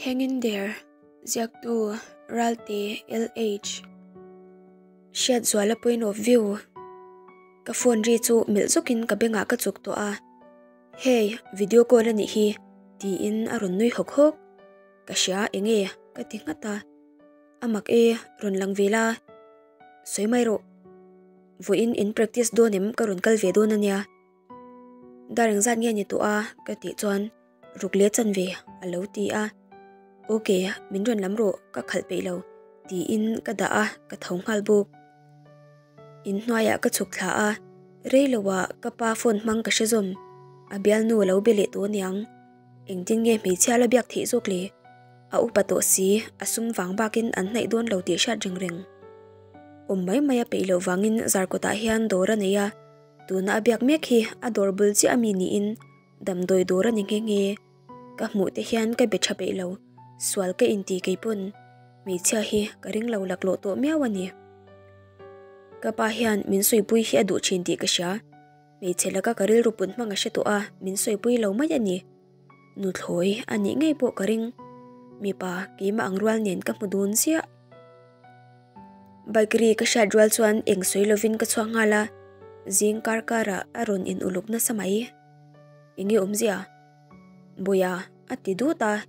Hang in there, Ziaktu, Ralte, LH. Hriatzuala point of view. Ka phone ri chu melh zawkin ka bengah ka chuk tawh a. Hey, video call a nih hi, tiin a rawn nui hawk hawk. Ka hria enge ka ti nghat a. A mak e, rawn lang ve la. Sawi mai rawh. Vawiin in practice dawn em ka rawn kal ve dawn a nia. Dar engzat nge ni tawh a ka tih chuan ruk leh chanve a lo ti a. Ok, min rawn lam rawh ka khalh peih lo tiin ka dah a ka tho nghal bawk. In hnuaiah ka chhuk thla a, rei loah ka pa phone hmang ka hre zawm. A bialnu a lo be leh tawh aniang. Engtin nge hmeichhia la biak theih zawk le? A upa tawh si, a sum vang bakin an hnaih dawn lo tih hriat reng reng. Awm mai mai a peih loh vangin Zarkawtah hian dawr a nei a, tuna a biak mek hi a dawr bul chiah ami niin damdawi dawr a ni nghe nghe. Ka hmuh te hian ka be tha peih lo, sual ka inti kei pawn hmeichhia hi ka ring lo laklawh tawh miau a ni. Ka pa hian min sawipui hi a duh thin tih ka hria, hmeichhe laka ka rilru put hmang a hre tawh a, min sawipui lo mai a ni. Nuthlawi a nih ngei pawh ka ring, mipa keimah ang rual nen ka hmu dun ziah. Bike ri ka hriat rual chuan eng sawi lovin ka chhuak nghal a, zing kar karah a rawn in uluk nasa mai. Enge awmzia? Bawia a ti dut a,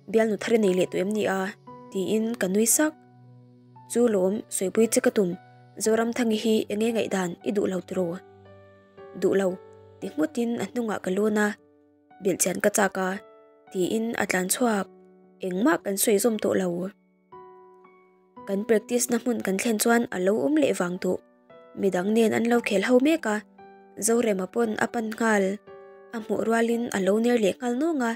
bialnu thar i nei leh tawh em ni a? tiin ka nui sak. Chu lawm sawipui che ka tum, Zoramthangi hi enge ngaihdan i duh lo tiraw? Duh lo, ti nghutin a hnungah ka lawn a, belhchian ka chak a, tiin a tlan chhuak, engmah kan sawi zawm tawh lo. Kan practice na hmun kan thlen chuan a lo awm leh vang tawh. Midang nen an lo khel ho mek a, Zorema pawn a pan nghal. A hmuh rualin a lo ner leh nghal nawng a,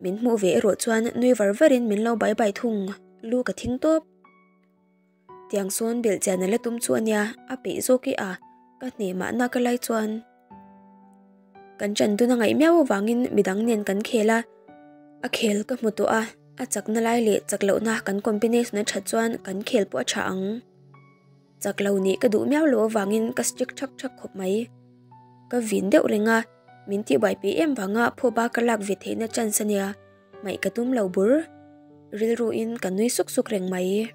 min hmuh ve erawh chuan nui var varin min lo bai bai thung, lu ka thing tawp. Tiang sawn belh chian a la tum chu a nia, a peih zawk i a, ka hneh mahna ka lai chuan. Kan ṭan dun a ngaih miau avangin midang nen kan khel a, a khel ka hmu tawh a, a chakna lai leh chak lohna kan combination a ṭhat chuan kan khel pawh a ṭha ang. Chak lo nih ka duh miau loh avangin ka strict ṭhak ṭhak khawp mai. Ka vin deuh reng a, min tihbuai peih em vanga phuba ka lak ve theihna chance a nia, hmaih ka tum lo bur. Rilruin ka nui suk suk reng mai.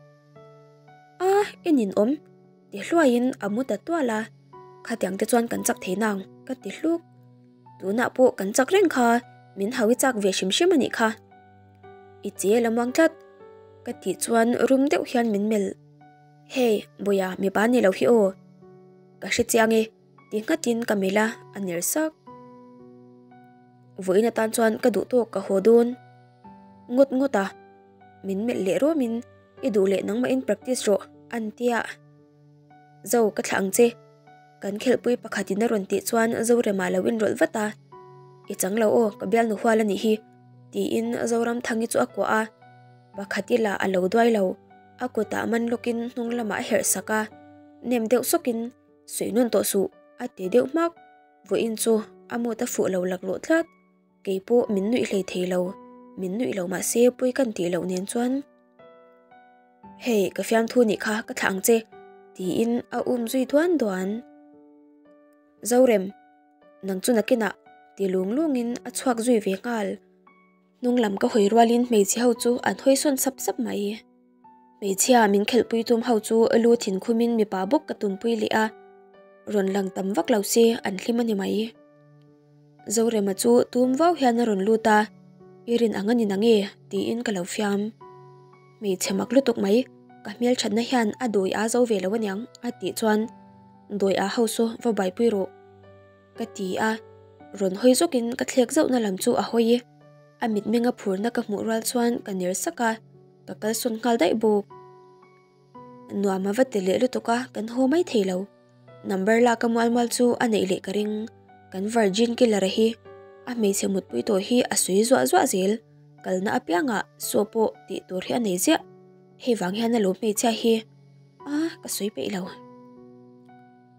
A, i ninawm. Ti hluaiin a mu ta tual a, khatiang te chuan kan chak thei nang ka ti hluk. Tunah pawh kan chak reng kha, min hau i chak ve hrim hrim a nih kha. I che la muang tlat ka tih chuan rum deuh hian min melh. Hey, Bawia mipa ni lo hi aw. Ka hre chiang e, ti nghatin ka melh a, a ner sak. Vawiin atan chuan ka duh tawk ka haw dawn. Ngawt ngawt a, min melh leh ruamin I duh leh nangmah in practice rawh an tia. Zo ka thlah ang che. Kan khelhpui pakhat in a rawn tih chuan Zorema lo inrawlh vat a. I chang lo aw ka bialnu hual a nih hi tiin Zoramthangi chu a kuah a. Pakhat i lah a lo duai lo. A kutah man lawkin hnung lamah a herh sak a. Nem deuh sawkin suih nawn tawh suh a ti deuh hmak. Vawiin chu a mut a fuh lo laklawh tlat. Kei pawh min nuih hlei thei lo, min nuih lo mahse pawi kan tih loh nen chuan Hei ka fiamthu nih kha ka thlah ang che tiin a um zui duan duan. Zorem, nang chu nakinah ti lung lungin a chhuak zui ve nghal. Hnung lam ka hawi rualin hmeichhe ho chu an hawi sawn sap sap mai. Hmeichhia min khelhpui tum ho chu lu thin khumin mipa bawk ka tumpui leh a, rawn lang tam vak lo se an hlim a ni mai. Zorema chu tum vau hian a rawn lut a, I rin ang a ni nange? tiin ka lo fiam. Hmeichhe mak lutuk mai, ka hmelthatna hian a dawi a zo ve lo aniang a tih chuan dawi a ho saw va buaipui rawh. Ka ti a, rawn hawi zawkin ka thlek zauhna lam chu a hawi. A mitmenga phurna ka hmuh rual chuan ka ner sak a, ka kalsawn nghal daih bawk. Nuam a va ti leh lutuk a, kan haw mai thei lo. Number lak a mual mual chu a neih leh ka ring. Kan virgin killer a hi a hmeichhe mutpui tawh hi a sawi zuah zuah zel. Kalna apiangah saw pawh tih tur hi a nei ziah. Hei vang hian a lo hmeichhia hi a ka sawi peih lo.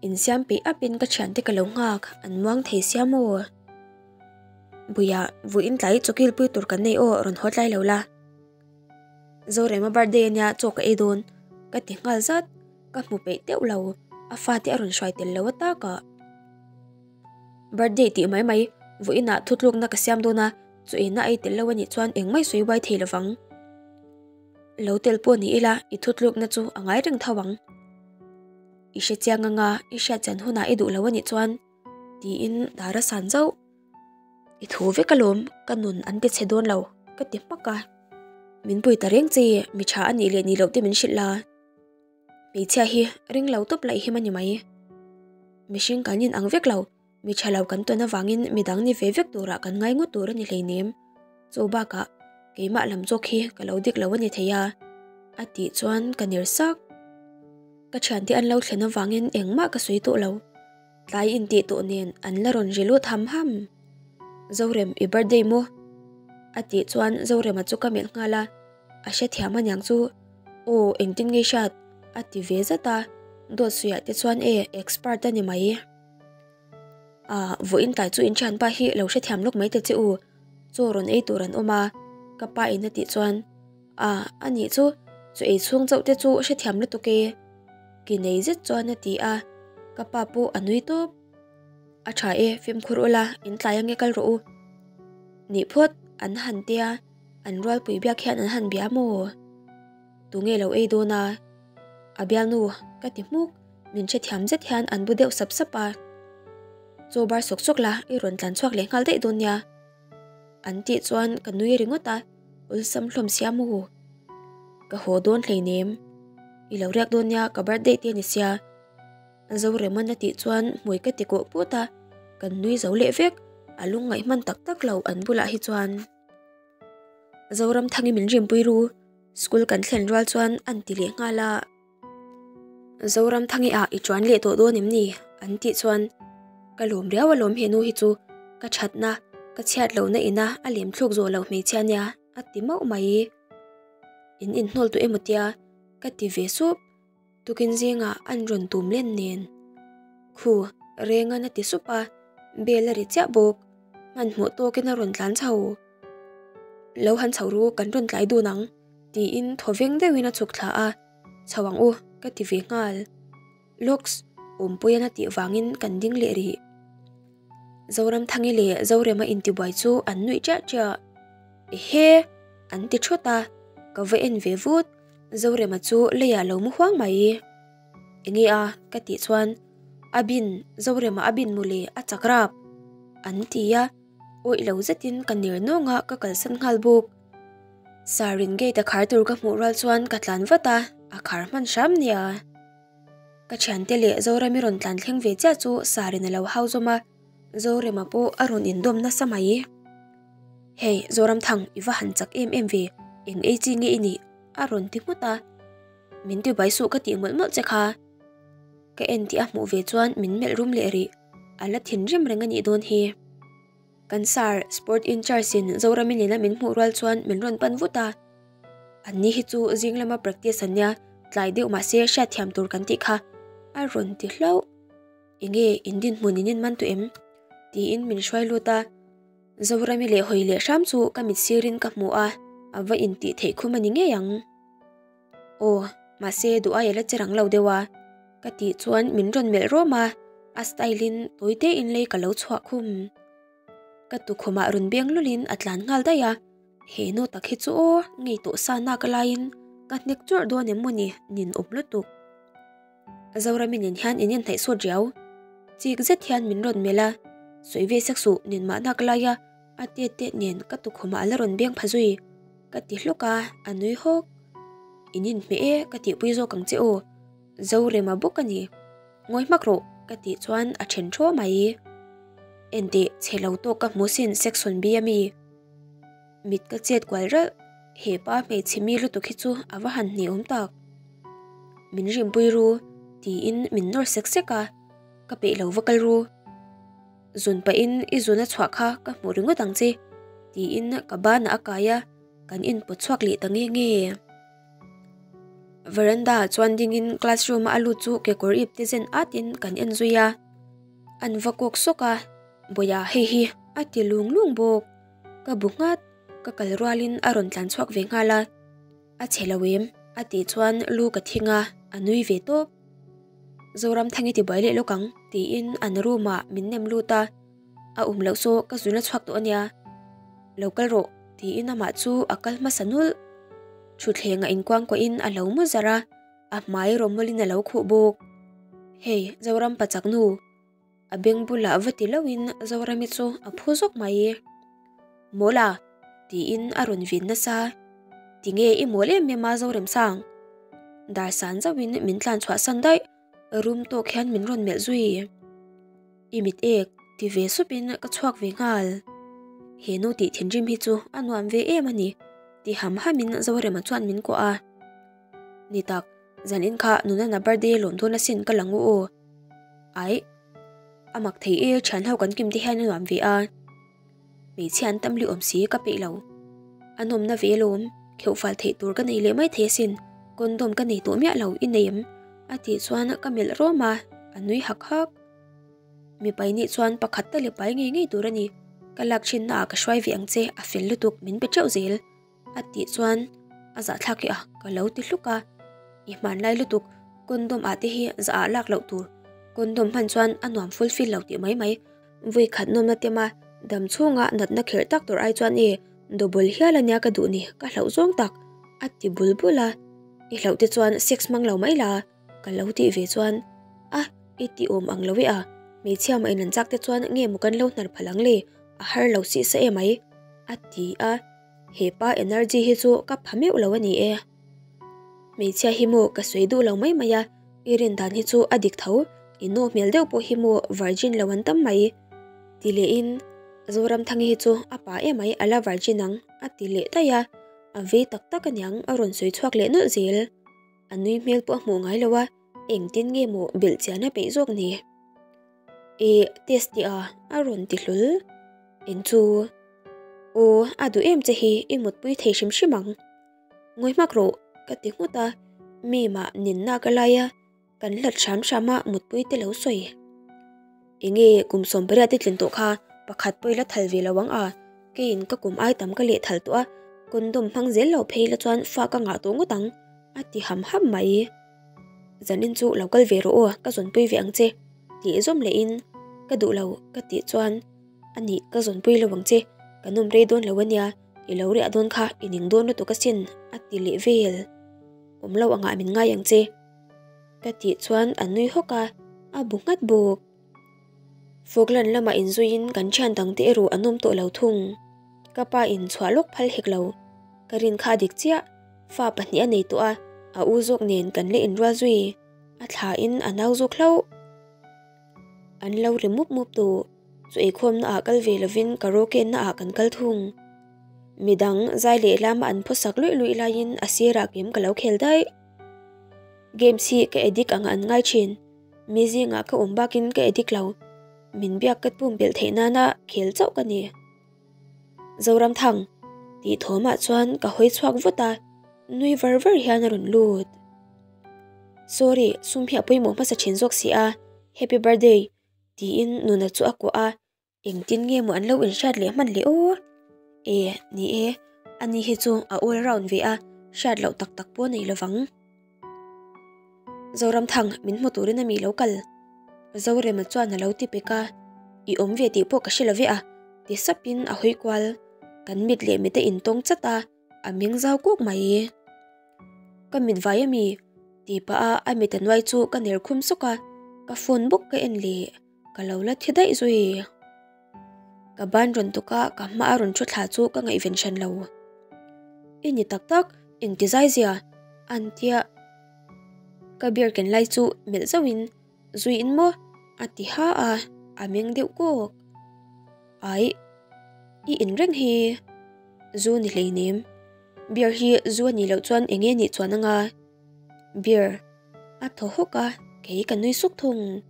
Insiam peih apin ka thiante ka lo nghak, an muang thei sia maw? Buia, vawiin tlai chawkil pui tur kan nei aw, rawn haw tlai lo la. Zorema birthday ania chaw ka ei dawn, ka ti nghal zat, ka hmu peih teuh lo, a fate a rawn hruai tel lo ataka. Birthday tih mai mai, vawiinah thutlukna ka siam dawn a, chaw eina ei tel lo anih chuan engmah i sawi buai thei lovang. Lo tel pawh ni ila i thutlukna chu a ngai reng tho ang. I hre chiang anga i hriat chian hunah i duh lo a nih chuan tiin dar a san zauh. I thu vek alawm, ka nun an ti chhe dawn lo ka ti hmak a. Min pui ta reng che, mi tha a nih leh nih loh te min hrilh la. Hmeichhia hi ring lo tawp laih him a ni mai. Mihring kan inang vek lo, mi tha lo kan tawn avangin midang ni ve vek turah kan ngai ngawt tur a ni hleinem. Chu bakah keimah lam zawk hi ka lo dik lo a ni thei a, a tih chuan ka ner sak. Ka thiante an lo thlen avangin engmah ka sawi tawh lo. Tlai intih tawh nen an la rawn ri lut ham ham. Zorem i birthday maw? A tih chuan Zorema chu ka melh nghal a. A hrethiam aniang chu, Aw, engtin nge hriat? a ti ve zat a, dawt suiah te chuan e, expert a ni mai. Ah, vawiin tlai chu in thianpa hi lo hrethiam lawk mai ta che u, chaw rawn ei tur an awm a, ka pa in a tih chuan, Ah, a nih chu, chaw ei chhung chauh te chu hrethiam lutuk e, ki nei zet chuan a ti a, ka pa pawh a nui tawp. A tha e, fimkhur ula, in tlai ange kal rawh u. Nih phawt, an han tia. An rualpui biak hian an han bia maw? Tunge lo ei dawn a? A bialnu ka ti hmuk, min hrethiam zet hian an bu deuh sap sap a. Chaw bar sawk sawk la, i rawn tlan chhuak leh nghal daih dawn nia. An tih chuan ka nui ringawt a, awlsam hlawm sia maw? Ka haw dawn hleinem. I lo riak dawn nia, ka birthday te a ni sia. Zoreman a tih chuan hmui ka ti kawh put a, kan nui zo leh vek, a lungngaih hman tak tak lo an bulah hi chuan. Zoramthangi min rimpui ru, school kan thlen rual chuan an ti leh nghal a. Zoramthangi ah i chuan leh tawh dawn em ni? An tih chuan ka lawm riau alawm he nu hi chu ka thatna ka chhiat lohna ina a lem thluk zawh loh hmeichhia nia a ti mauh mai. In inhnawl tawh emaw tia ka ti ve sup. Tukin zingah an rawn tum len nen. Khu, Rengan a ti sup a, bel a ri chiah bawk. Hmanhmawh tawkin a rawn tlan chho. Lo han chho ru, kan rawn tlai dun ang, tiin thaw veng deuhin a chhuk thla a. Chho ang u, ka ti ve nghal. Lux, Awmpuian a tih vangin kan ding leh rih. Zoramthangi leh Zorema intibuai chu an nuih chiah chiah. Ehe! An ti thut a, ka va en ve vut. Zorema chu leiah lo mu huang mai. Enge a? Ka tih chuan, A bin, Zorema a bin mawle, a chak rap. An ti a, awih lo zetin ka ner nawng a, ka kalsan nghal bawk. Sarin gate a khar tur ka hmuh rual chuan ka tlan vat a, a khar hman hram nia. Ka thiante leh Zoremi rawn tlan thleng ve chiah chu Sarin a lo hau zawm a, Zorema pawh a rawn indawm nasa mai. Hei, Zoramthang, i va han chak em em ve, eng ei chi nge i nih? a rawn ti nghut a. Min ti bai suh ka tih mawlh mawlh che kha. Ka en tih a hmuh ve chuan min melh rum leh rih, a la thinrim reng a nih dawn hi. Kan sir, sport in charge in Zorami nena min hmuh rual chuan min rawn pan vut a. An ni hi chu zing lama practice an nia, tlai deuh mahse hriatthiam tur kan tih kha, a rawn ti hlauh. Enge in dinhmun in inman tawh em? Tiin min hruai lut a. Zorami leh hawi leh hram chu ka mit sirin ka hmu a, a va intih theih khum a ni ngei ang. Aw, mahse duh ai a la che rang lo deuh a, ka tih chuan min rawn melh rawm a, a style in tawi te in lei ka lo chhuah khum. Ka tukhumah rawn beng lulin a tlan nghal daih a, he nu tak hi chu aw, ngei tawh sa nak laiin ka hnek chawrh dawn em mawni, nin awm lutuk. Zorami nen hian in inhnaih sawt riau. Chik zet hian min rawn melh a, sawi ve sek suh nen mahna ka lai a, a tet tet nen ka tukhumah a la rawn beng pha zui. Ka ti hlawk a, a nui hawk. In inhmeh e, ka tihpui zawk ang che aw. Zorema bawk a ni. Ngawi hmak rawh, ka tih chuan a then thaw mai. Enteh, chhe lo tawk ka hmu sin section B a mi. Mit ka chet kual ralh, he pa hmeichhe mi lutuk hi chu a va han hne awm tak. Min rimpui ru, tiin min nawr sek sek a, ka peih lo va kal ru. Zun pahin i zun a chhuah kha ka hmuh ringawt ang che, tiin ka banah a kai a, kan inpawt chhuak leh ta nge nge. Veranda ah chuan dingin classroom a a lut chu kekawr ip te zen atin kan en zui a, an va kawk sawk a, Bawia hei hi a ti lung lung bawk. Ka bu nghat, ka kal rualin a rawn tlan chhuak ve nghal a, A chhe lo em? a tih chuan lu ka thing a, a nui ve tawp. Zoramthangi ti buai leh lawk ang tiin an room ah min nem lut a, a um loh saw ka zun a chhuak tawh a nia. Lo kal rawh tiin amah chu a kal hmasa nulh. Thutthlengah inkuangkuahin a lo mu zar a, a hmai rawmawlin a lo khuh bawk. Hei, Zoram pachak nu. A beng bulah va ti loin Zorami chu a phu zawk mai. Mawl a? tiin a rawn vin nasa. Tinge i mawl em em a Zoremsang? Dar san zauhin min tlan chhuahsan daih, rum tawk hian min rawn melh zui. I mit ek ti ve supin ka chhuak ve nghal. He nu tih thinrim hi chu a nuam ve em a ni, ti ham hamin Zorema chuan min kuah a. Ni tak, zanin kha Nunana birthday lawm dawn asin ka lang u aw. Aih, a mak thei e, thian ho kan kim te hian a nuam ve a. Hmeichhia an tam lih awm si ka peih lo. A nawmna ve alawm, kheuh fal theih tur ka nei leh mai thei asin, condom ka nei tawh miah lo, i nei em? A tih chuan ka melh rawm a, a nui hak hak. Mipai nih chuan pakhat tal i pai ngei ngei tur a ni, ka lak thinna ah ka hruai ve ang che, a fel lutuk, min pe teuh zel. A tih chuan a zahthlak hi a ka lo ti hluk a, i hmanlai lutuk condom ah te hi zah ah lak loh tur, condom hman chuan a nuam fulfill lo tih mai mai, vui khat nawmna tema dam chhunga natna kherh tak tur ai chuan e double hial ania ka duh ni ka hlauh zawng tak a ti bul bul a, i hlauh te chuan sex hmang lo mai la. Ka lo tih ve chuan, A, i ti awm ang lo e a, hmeichhia mah in an chak te chuan nge maw kan lo hnar phal ang le, a har lo sih sa em ai, a ti a, he pa energy hi chu ka pha meuh lo a ni e. Hmeichhia hi maw ka sawi duh lo mai mai a, i rin dan hi chu a dik tho, i nu hmel deuh pawh hi maw virgin lo an tam mai, ti lehin Zoramthangi hi chu a pa em ai a la virgin ang, a ti leh daih a, a vei tak tak aniang a rawn sawi chhuak leh nawlh zel. A nui hmel pawh a hmuh ngai lo a, engtin nge maw belh chian a peih zawk ni? Ih, test tih a, a rawn ti hlul. Eng chu? Aw, a duh em che hi i mutpui thei hrim hrim ang. Ngawi hmak rawh, ka ti nghut a, mi mah ninna ka lai a, Kan hlat hram hram a mutpui te lo sawi. Enge kum 18 te tlin tawh kha pakhat pawh i la thal ve lo ang a, keiin ka kum ai tam ka leh thal tawh a, condom hmang zel lo phei la chuan fa ka ngah tawh ngawt ang a ti ham ham mai. Zanin chu lo kal ve rawh aw ka zawnpui ve ang che tih zawm lehin ka duh lo ka tih chuan anih ka zawnpui lo ang che ka nawm rei dawn lo ania i lo riah dawn kha i ning dawn lutuk asin a ti leh vel. Awm lo angah min ngai ang che. Ka tih chuan a nui hawk a, a bu nghat bawk. Falkland lamah inzuiin kan thian dangte erawh an awm tawh lo thung. Ka pa in chhuah lawk phal hek lo. Ka rin kha a dik chiah, fa pahnih a nei tawh a, a u zawk nen kan la inrual zui, a thlain a nau zawk hlauh. An lo ri mup mup tawh. Chu eikhawmna ah kal ve lovin karaoke na ah kan kal thung. Midang zai leh lama an phawsak luih luih laiin a sirah game ka lo khel daih. Games hi ka addict ang an ngai thin. Mi zingah ka awm bakin ka addict lo. Min biak ka pumpelh theih nana khel chauh ka ni. Zoramthang tih thawmah chuan ka hawi chhuak vut a, nui var var hian a rawn lut. Sorry, sum hi a pawimawh hmasa thin zawk si a, Happy birthday tiin nuna chu a kuah a. Engtin nge maw an lo inhriat leh hman leh aw? E, ni e, ani hi chu a all round ve a, hriat loh tak tak pawh a nei lovang. Zoramthang, min hmu turin a mi lo kal. Zorema chuan a lo ti pek a, I awm ve tih pawh ka hre lo ve a, ti sapin a hawi kual. Kan mit leh mit a intawng chat a, a meng zau kuk mai. Ka mit vai a mi? Tih pah a a mit a nuai chu ka ner khum sawk a, ka phone bawk ka en leh. Ka lo la thi daih zui. Ka ban rawn tuk a, ka hma a rawn thu thla chu ka ngaihven hran lo. I ni tak tak, engti zai zia? An tia. Ka beer ken lai chu melh zauhin, Zui in maw? A ti ha a, a meng deuh kawk. Aih, i in reng hi. Zu ni hleinem. Beer hi zu a nih loh chuan eng nge nih chuan anga? Beer. A thaw hawk a, kei ka nui suk thung.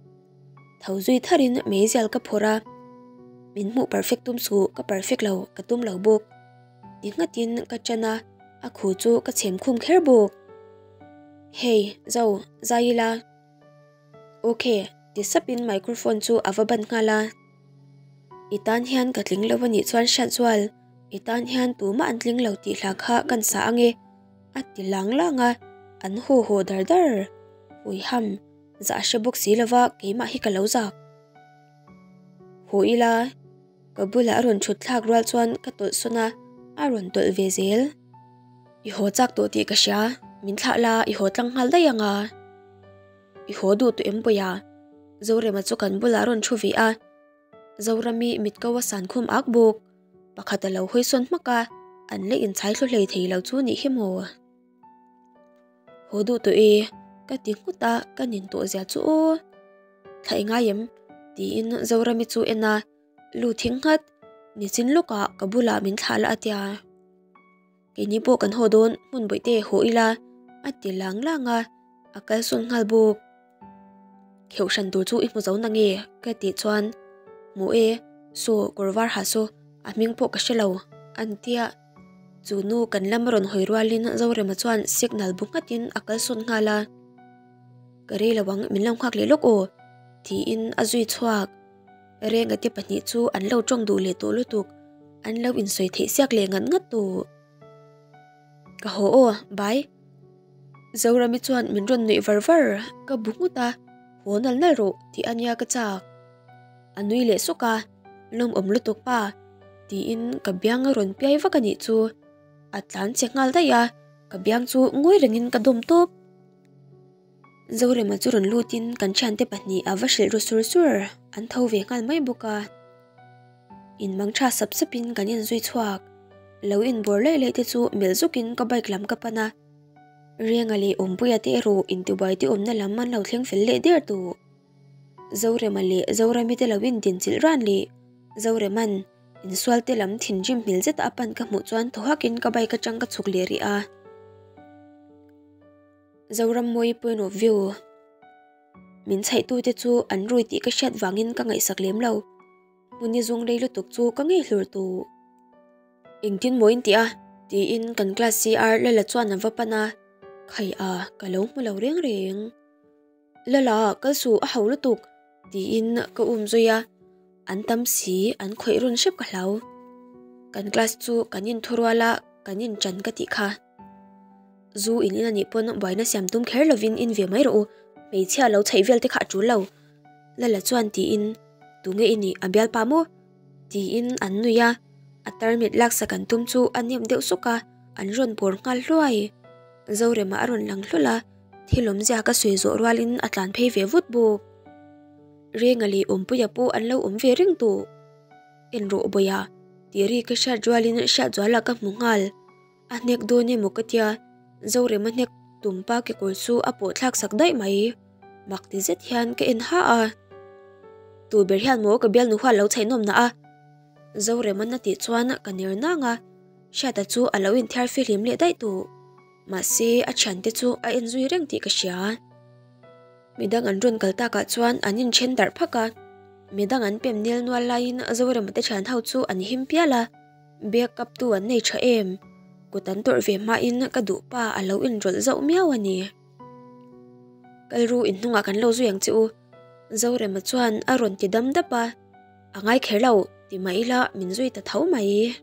Tho zui tharin meizial ka phawrh a, min hmuh perfect tum suh, ka perfect lo, ka tum lo bawk. Ti nghatin ka ṭan a, a khu chu ka chhem khum kher bawk. Hey, Zo, zai ila. Ok, ti sapin microphone chu a va ban nghal a. I tan hian ka tling lo a nih chuan hriat zual, i tan hian tumah an tling lo tih hla kha kan sa ange, a ti lang lang a, an haw haw dar dar. Huiham. Zah a hre bawk si lova keimah hi ka lo zak. Haw ila, ka bulah a rawn thut thlak rual chuan ka tawlh sawn a, a rawn tawlh ve zel. I haw chak tawh tih ka hria, min thlah la i haw tlang nghal daih ang a. I haw duh tawh em pawih a? Zorema chu kan bulah a rawn thu ve a. Zorami mit ko a san khum ak bawk. Pakhat a lo hawi sawn hmak a, an la inchhai thlu hlei thei lo chu nih hi maw? Haw duh tawh e, ka ti nghut a, ka nin tawh zia chu aw. Thla i ngai em? tiin Zorami chu en a, lu thing nghat, nichin lawkah ka bulah min thlah la a tia. Keini pawh kan haw dawn, hmun bawihte haw ila, a ti lang lang a, a kal sawn nghal bawk. Kheuh hran tur chu i hmu zo na nge? ka tih chuan, Hmu e, saw kawr var ha saw, a hming pawh ka hre lo, an tia. Chu nu kan lam a rawn hawi rualin Zorema chuan signal bu nghatin a kal sawn nghal a. Ka rei lo ang, min lo nghak leh lawk aw, tiin a zui chhuak. Renga te pahnih chu an lo tawng duh leh tawh lutuk, an lo insawi theih siak leh ngat ngat tawh. Ka haw aw, bye. Zorami chuan min rawn nuih var var, ka bu nghut a, haw nal nal rawh tih a nia ka chak. A nui leh sawk a, lawmawm lutuk pa, tiin ka biang a rawn piai vak a nih chu. A tlan che nghal daih a, ka biang chu ngawi rengin ka dawm tawp. Zorema chu rawn lutin kan thiante pahnih a va hrilh ru sur sur, an tho ve nghal mai bawk a. Inmang tha sap sapin kan inzui chhuak. Lo inbawr laih laih te chu melh zukin ka bike lam ka pan a. Renga leh Awmpuia te erawh intibuai te awmna lam an lo thleng fel leh der tawh. Zorema leh Zorami te lo indinchilh ran leh Zoreman insual te lam thinrim hmel zeta a pan ka hmuh chuan thaw hakin ka bike atang ka chhuk leh rih a. Zorammawi point of view. Min chhaihtute chu an rui tih ka hriat vangin ka ngaihsak lem lo. Hmun i zung rei lutuk chu ka ngei hlur tawh. Engtin maw in tih a? tiin kan class CR Lala chuan a va pan a. Khai a, ka lo hmu lo reng reng. Lala, kal suh a ho lutuk tiin ka um zui a. An tam si, an khawih rawn hrep ka hlau. Kan class chu kan inthurual a, kan inṭan ka tih kha. Zu in in anih pawn buaina siam tum kher lovin in ve mai rawh u, hmeichhia lo chheih vel te kha a tul lo. Lala chuan tiin, Tunge i nih, a bialpa maw? tiin an nui a, a tarmit laksak an tum chu a nem deuh sawk a, an rawn bawr nghal hluai. Zorema a rawn lang hlawl a, thil awmzia ka sawi zawh rualin a tlan phei ve vut bawk. Renga leh Awmpuia pawh an lo awm ve reng tawh. En rawh Bawiha, tih ri ka hriat rualin Hriatzuala ka hmu nghal. A hnek dawn emaw ka tia, Zorema hnek tumpa kekawr chu a pawh thlak sak daih mai. Mak ti zet hian ka en ha a. Tu ber hian maw ka bialnu hual lo chhaih nawm na a? Zorema'n a tih chuan ka ner nang a, Hriata chu a lo inthiar fihlim leh daih tawh. Mahse a thiante chu a en zui reng tih ka hria. Midang an rawn kal takah chuan an inthen darh phak a, midang an pem nel nual laiin Zorema te thian ho chu an him pial a. Biak kap tu an nei tha em? Kut an tawrh ve hmain ka duh pa a lo inrawlh zauh miau a ni. Kalru inhnungah kan lo zui ang che u. Zorema chuan a rawn ti dam dap a, A ngai kher lo ti mah ila min zui ta tho mai.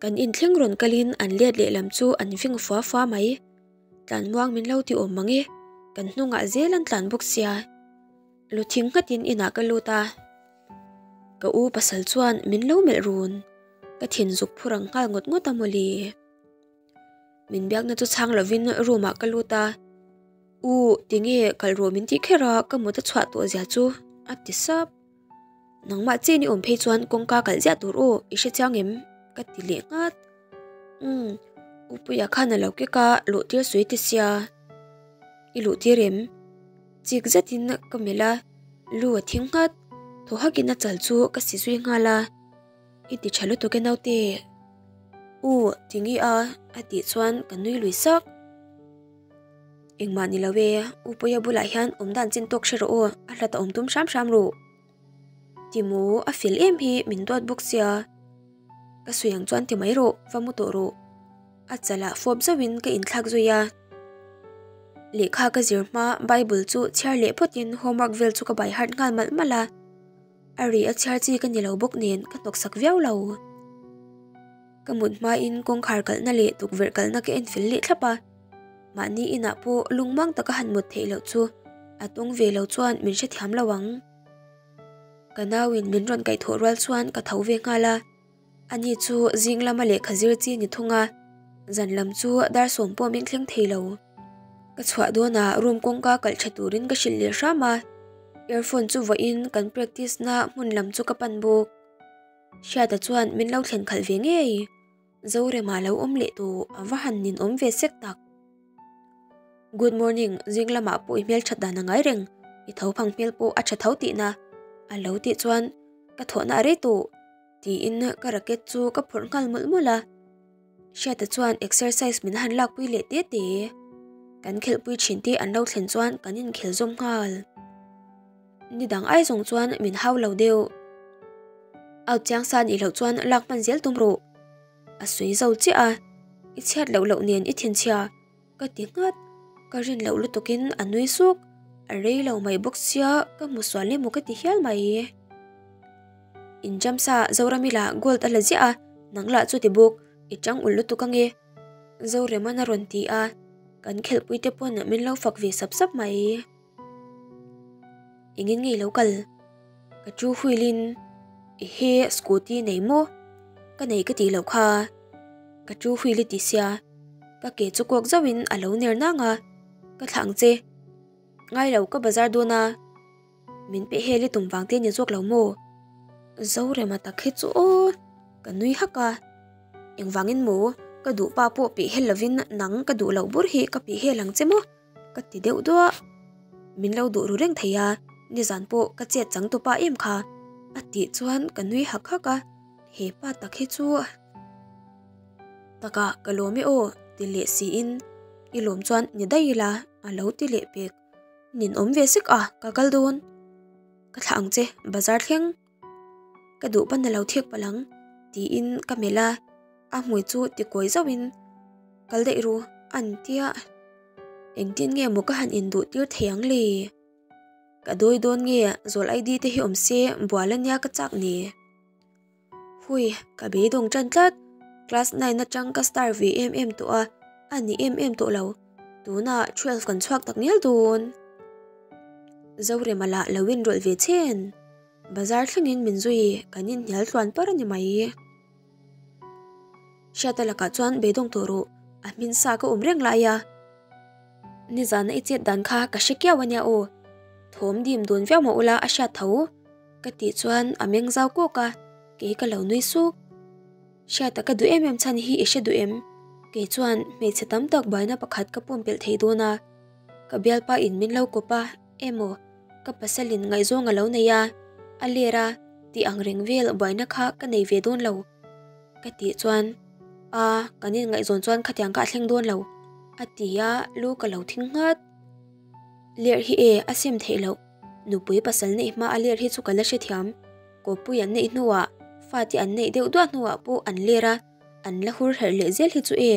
Kan inthleng rawn kalin an let lehlam chu an ving fua fua mai. Tlanmuang min lo ti awm mang e, kan hnungah zel an tlan bawk sia. Lu thing nghatin inah ka lut a. Ka u pasal chuan min lo melh run. Ka thin zuk phur ang nghal ngawt ngawt a mawle. Min biakna chu chhang lovin room ah ka lut a. U, tinge kalh rawh min tih kher a, ka mut a chhuah tawh zia chu a ti sap. Nangmah chen i awm phei chuan kawngka kalh ziah tur aw, i hre chiang em? Ka ti leh nghat. Umm, U Puia khan a lo kek a, luh tir sawi ti sia. I luh tir em? Chik zetin ka melh a, lu a thing nghat. Thaw hakin a chal chu ka si zui nghal a. I ti tha lutuk e naute. U, tingi a, a tih chuan ka nui lui sak. Engmah ni lo e, U Puia bulah hian awm dan chin tawk hre rawh aw, a hlat a awm tum hram hram ru. Timaw, a fel em hi, min duat bawk sia. Ka sawi ang chuan ti mai rawh, va mu tawh rawh. A chalah fawp zauhin ka inthlak zui a. Lehkha ka zir hma Bible chu chhiar leh phawtin homework vel chu ka by heart nghal malh malh a. A ri a chhiar chi ka ni lo bawk nen ka hnawksak viau lo. Ka mut hmain kawngkhar kalhna leh tukverh kalhna ka en fel leh thlap a. Mahni inah pawh lungmang taka han mut theih loh chu a tawng ve lo chuan min hrethiam lo ang. Ka nauin min rawn kaihthawh rual chuan ka tho ve nghal a. Ani chu zing lama lehkha zir chi ni thung a. Zan lam chu dar sawm pawh min thleng thei lo. Ka chhuah dawnah room kawngka kalh tha turin ka hrilh leh hram a, earphone chu vawiin kan practice na hmun lam chu ka pan bawk. Hriata chuan min lo thlen khalh ve ngei. Zorema lo awm leh tawh a va han nin awm ve sek tak. Good morning, zing lamah pawh i hmel that dan a ngai reng, i tho phang hmel pawh a tha tho tihna a lo tih chuan ka thawhna a rei tawh tiin ka racket chu ka phawrh nghal mawlh mawlh a. Hriata chuan exercise min han lakpui leh te te. Kan khelhpui thin te an lo thlen chuan kan inkhel zawm nghal. Ni dang ai zawng chuan min hau lo deuh. Out chiang sa nih loh chuan lak hman zel tum rawh. A sawi zo chiah a, i chhiat loh loh nen i thinchhia. Ka ti nghat, ka rin loh lutukin a nui suk, a rei lo mai bawk sia ka hmu sual emaw ka ti hial mai. Injamsa Zoramila gold a la ziah a, nang lah chu ti bawk, i tang ulh lutuk ange. Zoreman a rawn ti a, kan khelhpui te pawn min lo fak ve sap sap mai. Engin nge i lo kal? Ka chu huilin ehe scooty nei maw? Ka nei ka tih loh kha. Ka chu huil i ti sia, ka ke chu kawk zauhin a lo ner nang a, ka thlah ang che. Ngai lo ka bazar dawn a, min peh hel i tum vang te ni zawk lo maw? Zorema tak hi chu aw, ka nui hak a. Engvangin maw ka duh pa pawh peh hel lovin nang ka duh loh bur hi ka peh hel ang che maw? Ka ti deuh duah. Min lo duh ru reng thei a, nizan pawh ka chet chang tupa em kha. A tih chuan ka nui hak hak a, he pa tak hi chu takah ka lawm e aw ti leh siin i lawm chuan ni daih ila a lo ti leh pek. Nin awm ve sek a, ka kal dawn. Ka thlah ang che, bazar thleng. Ka duh pan a lo thik palh ang tiin ka melh a, a hmui chu ti kawi zauhin kal daih ru an tia. Engtin nge maw ka han induh tir thei ang le? Ka dawi dawn nge zawl ID te hi awm se bual ania ka chak ni. Hui, ka beidawng tan tlat. Class 9 atang ka star ve em em tawh a, a ni em em tawh lo. Tunah 12 kan chhuak tak ngial dawn. Zorema lah lo inrawlh ve chhen. Bazar thlengin min zui kan inhnial tluan par a ni mai. Hriata lakah chuan beidawng tawh rawh, a hmin sa ka awm reng lai a. Nizana i chet dan kha ka hre kiau ania aw, thawm dim dun viau mah ula a hriat tho ka tih chuan a meng zau kawk a, kei ka lo nui suk. Hriata ka duh em em chhan hi i hre duh em? Kei chuan hmeichhe tam tak buaina pakhat ka pumpelh thei dawn a, ka bialpa in min lo kawp a emaw ka pasalin ngaihzawng a lo nei a, a ler a tih ang reng vel buaina kha ka nei ve dawn lo ka tih chuan a kan inngaihzawn chuan khatiang kha a thleng dawn lo a ti a lu ka lo thing nghat. Ler hi e a sim theih loh nupui pasal neih hma a ler hi chu ka la hrethiam kawppui an neih hnuah fate an neih deuh duah hnuah pawh an ler a an la hur herh leh zel hi chu e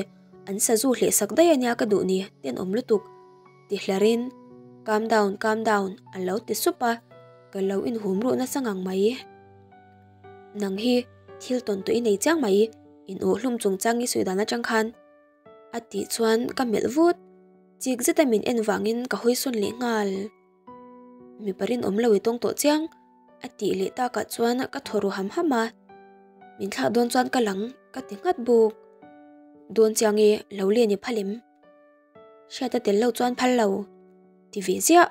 an sazu hleh sak daih ania ka duh ni tenawm lutuk. Ti hlarin, Calm down, calm down, a lo ti sup a, ka lo inhum ruh nasa ngang mai. Nang hi thil tawn tawh i nei chiang mai, in awh hlum chungchang i sawi dan atang khan. A tih chuan ka melh vut, chik zeta min en vangin ka hawi sawn leh nghal. Mipa rinawm lo i tawng tawh chiang, a tih leh takah chuan ka thaw ru ham ham a. Min thlak dawn chuan ka lang, ka ti nghat bawk. Dawn chiang e, lo len i phal em? Hriat a tel lo chuan phal lo ti ve ziah.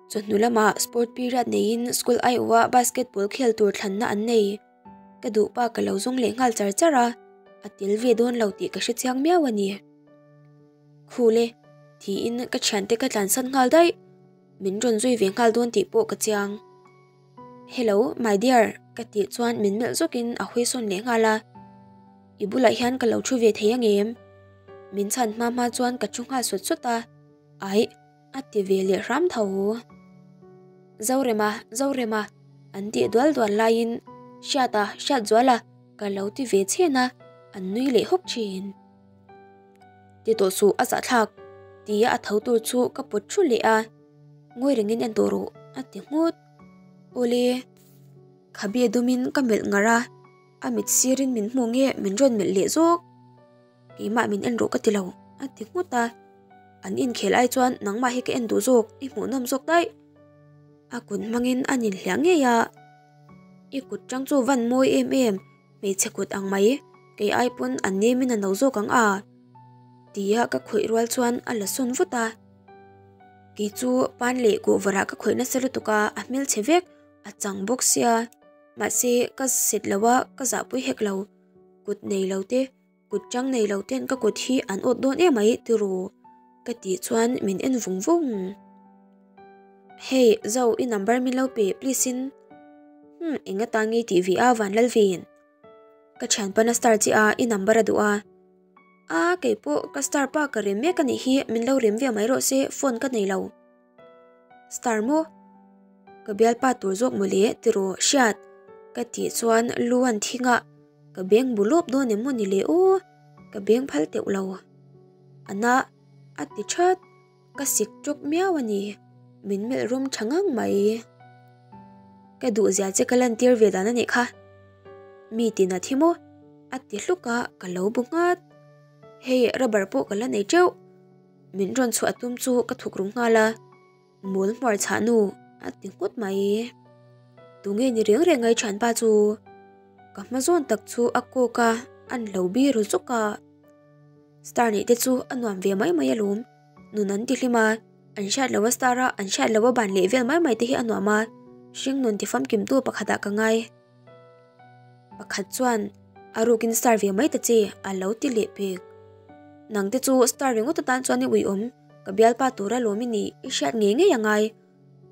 Chawhnu lamah sport period neiin school aiawha basketball khel tur thlanna an nei. Ka duh pa ka lo zawng leh nghal char char a, a tel ve dawn lo tih ka hre chiang miau a ni. Khul e, tiin ka thiante ka tlansan nghal daih. Min rawn zui ve nghal dawn tih pawh ka chiang. Hello, my dear, ka tih chuan min melh zawkin a hawi sawn leh nghal a. I bulah hian ka lo thu ve thei angem? Min chhan hma hma chuan ka thu nghal sawt sawt a. Aih, a ti ve leh hram tho. Zorema, Zorema, an tih dual dual laiin Hriata, Hriatzuala, ka lo ti ve chhen a, an nui leh hawk thin. Ti tawh suh a zahthlak tia a tho tur chu ka pawt thu leh a, ngawi rengin en tawh rawh a ti nghut. Awle, khabe dumin ka melh ngar a, a mit sirin min hmu nge min rawn melh leh zawk. Keimah min en rawh ka ti lo a ti nghut a, an inkhel ai chuan nangmah hi ka en duh zawk i hmuhnawm zawk daih. A kut hmangin a ninhliah ngei a, i kut tang chu van mawi em em. Hmeichhe kut ang mai. Kei ai pawn a nemin a no zawk ang a? Tia ka khawih rual chuan a la sawn vut a. Kei chu pan leh kuhvarah ka khawih nasa lutuk a, a hmelchhe vek, a chang bawk sia. Mahse ka set lo a, ka zahpui hek lo. Kut nei lo te, kut chang nei lo ten ka kut hi an awt dawn em mai tiraw? Ka tih chuan min en vung vung. Hey Zo i number min lo pe please in. Hmm eng atan nge tih ve a Vanlalvin? Ka thianpa na star che a i number a duh a. A kei pawh ka star pa ka rem mek a nih hi min lo rem ve mai rawh se phone ka nei lo. Star maw? Ka bialpa tur zawk maw le tiraw hriat ka tih chuan lu an thing a ka beng bu lawp dawn em maw ni le aw ka beng phal teuh lo. Ana a ti that. Ka sik tawk miau a ni, min melh rum tha ngang mai. Ka duh zia che ka lantir ve dan a nih kha. Mi tin a thi maw? A ti hluk a, ka lo bu nghat. Hei rubber pawh ka la nei teuh. Min rawn chhuah tum chu ka thuk ru nghal a, mawl hmuar chhah nu a ti nghut mai. Tunge ni reng reng ai thianpa chu? Ka hma zawn tak chu a kawk a, an lo biru zuk a. Star neih te chu a nuam ve mai mai alawm. Nun an ti hlim a, an hriat lo a star a, an hriat lo a ban leh vel mai mai te hi a nuam a, hring nun ti famkimtu pakhatah ka ngai. Pakhat chuan a rukin star ve mai ta che a lo ti leh pek. Nang te chu star ringawt atan chuan i uiawm, ka bialpa tura lawm i nih i hriat ngei ngei a ngai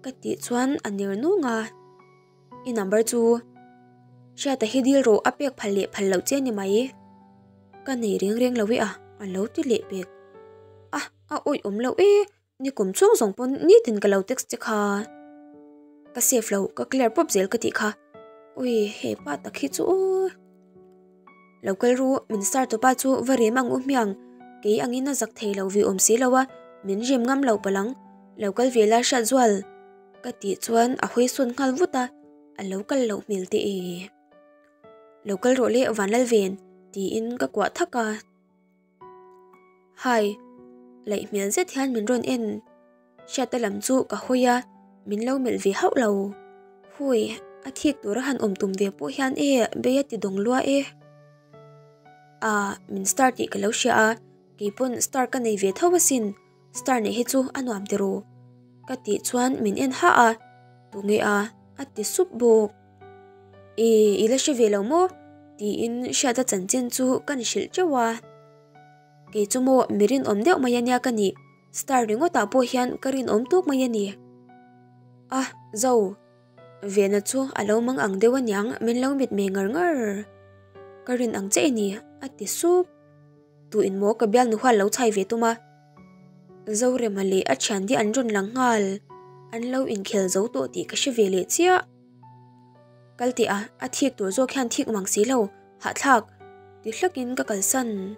ka tih chuan a ner nung a. I number chu Hriata hi dil rawh a pek phal leh phal loh che ni mai. Ka nei reng reng lo e a, a lo ti leh pek. A, a awih awm loh e, ni kum chhung zawng pawn nitin ka lo text che kha. Ka save lo, ka clear pawp zel ka tih kha. Ui, he pa tak hi chu aw. Lo kal ru, min star tawpa chu va rem ang u hmiang, kei angin a zak thei lo ve awm si lo a, min rem ngam lo palang. Lo kal ve la hriat zual. Ka tih chuan a hawi sawn nghal vut a, a lo kal loh hmel teh e. Lo kal rawh le Vanlalven tiin ka kuah thak a. Hai, laih hmel zet hian min rawn en. Hriata lam chu ka hawi a, min lo melh ve hauh lo. Hui, a thik tura han awm tum ve pawh hian e bei a ti dawng lua e. Ah, min star tih ka lo hria a, keipawn star ka nei ve tho asin. Star neih hi chu a nuam tiraw? Ka tih chuan min en hah a, Tunge a? a ti sup bawk. E, i la hre ve lo maw? tiin Hriata chanchin chu ka ni hrilh teuh a. Kei chu maw mi rinawm deuh mai ania ka nih, star ringawtah pawh hian ka rinawm tuk mai a ni. A, Zo, Vena chu a lo mang ang deuh aniang min lo mitmei ngar ngar. Ka rin ang che i ni, a ti sup. Tu in maw ka bialnu hual lo chhai ve tum a. Zorema leh a thian te an rawn lang nghal. An lo inkhel zo tawh tih ka hre ve leh chiah. Kal teh a, a thik tur zawk hian thik mang si lo, hahthlak ti hlakin ka kalsan.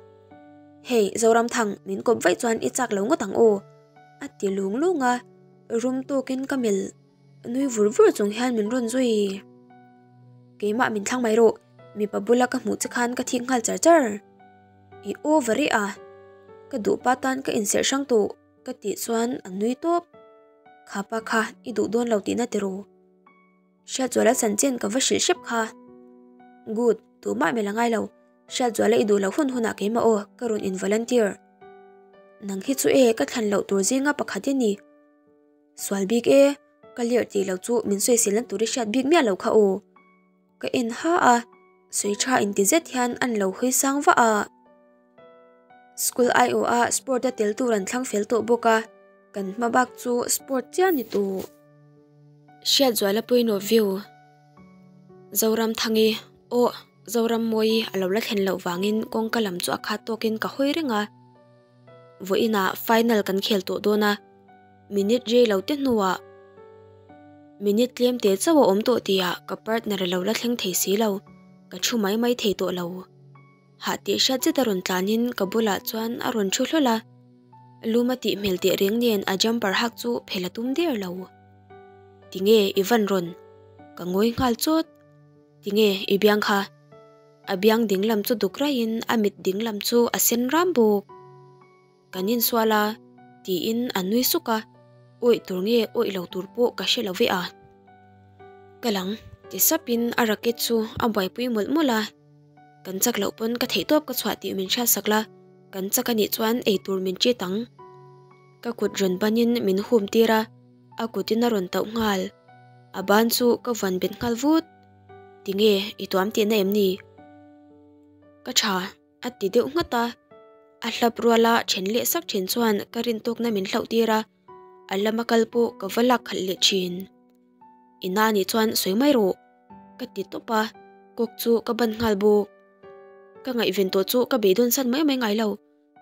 Hey Zoramthang, min kawp vaih chuan i chak lo ngawt ang aw, a ti lung lung a, rum tawkin ka melh. Nui vur vur chung hian min rawn zui. Keimah min thlang mai rawh, mipa bula ka hmuh che khan ka thik nghal char char. I over i a, ka duh pa tan ka inserh hrang tawh ka tih chuan a nui tawp. Kha pa kha i duh dawn lo tihna tiraw? Hriatzuala chanchin ka va hrilh hrep kha. Good, tumah mel a ngai lo, Hriatzuala i duh loh hun hunah keimah aw ka rawn in volunteer. Nang hi chu e ka thlan loh tur zinga pakhat i ni. Sual bik e, ka lerh tih loh chu min sawisil na tur i hriat bik miah loh kha aw. Ka en ha a, sawi tha inti zet hian an lo hawi sang vah a. School aiawh a sport a tel tur an thlang fel tawh bawk a, kan hma bak chu sport chiah ni tawh. Hriatzuala pawimawh view Zoramthangi aw Zorammawi a lo la thlen loh vangin kawngka lam chu a khat tawkin ka hawi reng a. Vawiinah final kan khel tawh dawn a, minute rei lo te hnuah minute tlem te chauh a awm tawh tihah ka partner a lo la thleng thei si lo, ka thu mai mai thei tawh lo. Hah tih hriat zet a rawn tlanin ka bulah chuan a rawn thu hlawl a, lum a tih hmel teh reng nen a jumper hak chu phel a tum der lo. Tinge i van rawn? Ka ngawi nghal chawt. Tinge i biang kha? A biang dinglam chu duk raihin a mit dinglam chu a sen ram bawk. Kan insual a, tiin a nui suk a, awih tur nge awih lo tur pawh ka hre lo ve a. Ka lang, ti sapin a racket chu a buaipui mawlh mawlh a. Kan chak loh pawn ka theihtawp ka chhuah tih min hriatsak la, kan chak anih chuan eitur min ṭit ang. Ka kut rawn banin min hum tir a, a kutin a rawn tauh nghal. A ban chu ka vuan bet nghal vut. Tinge i tuam tihna em ni? Ka tha a ti deuh nghat a. A hlap ruala then leh sak thin chuan ka rintawkna min hlauh tir a, a lama kal pawh ka va lak khalh leh thin. I na nih chuan sawi mai rawh ka ti tawp a, kawk chu ka ban nghal bawk. Ka ngaihven tawh chu ka beidawn san mai mai ngai lo.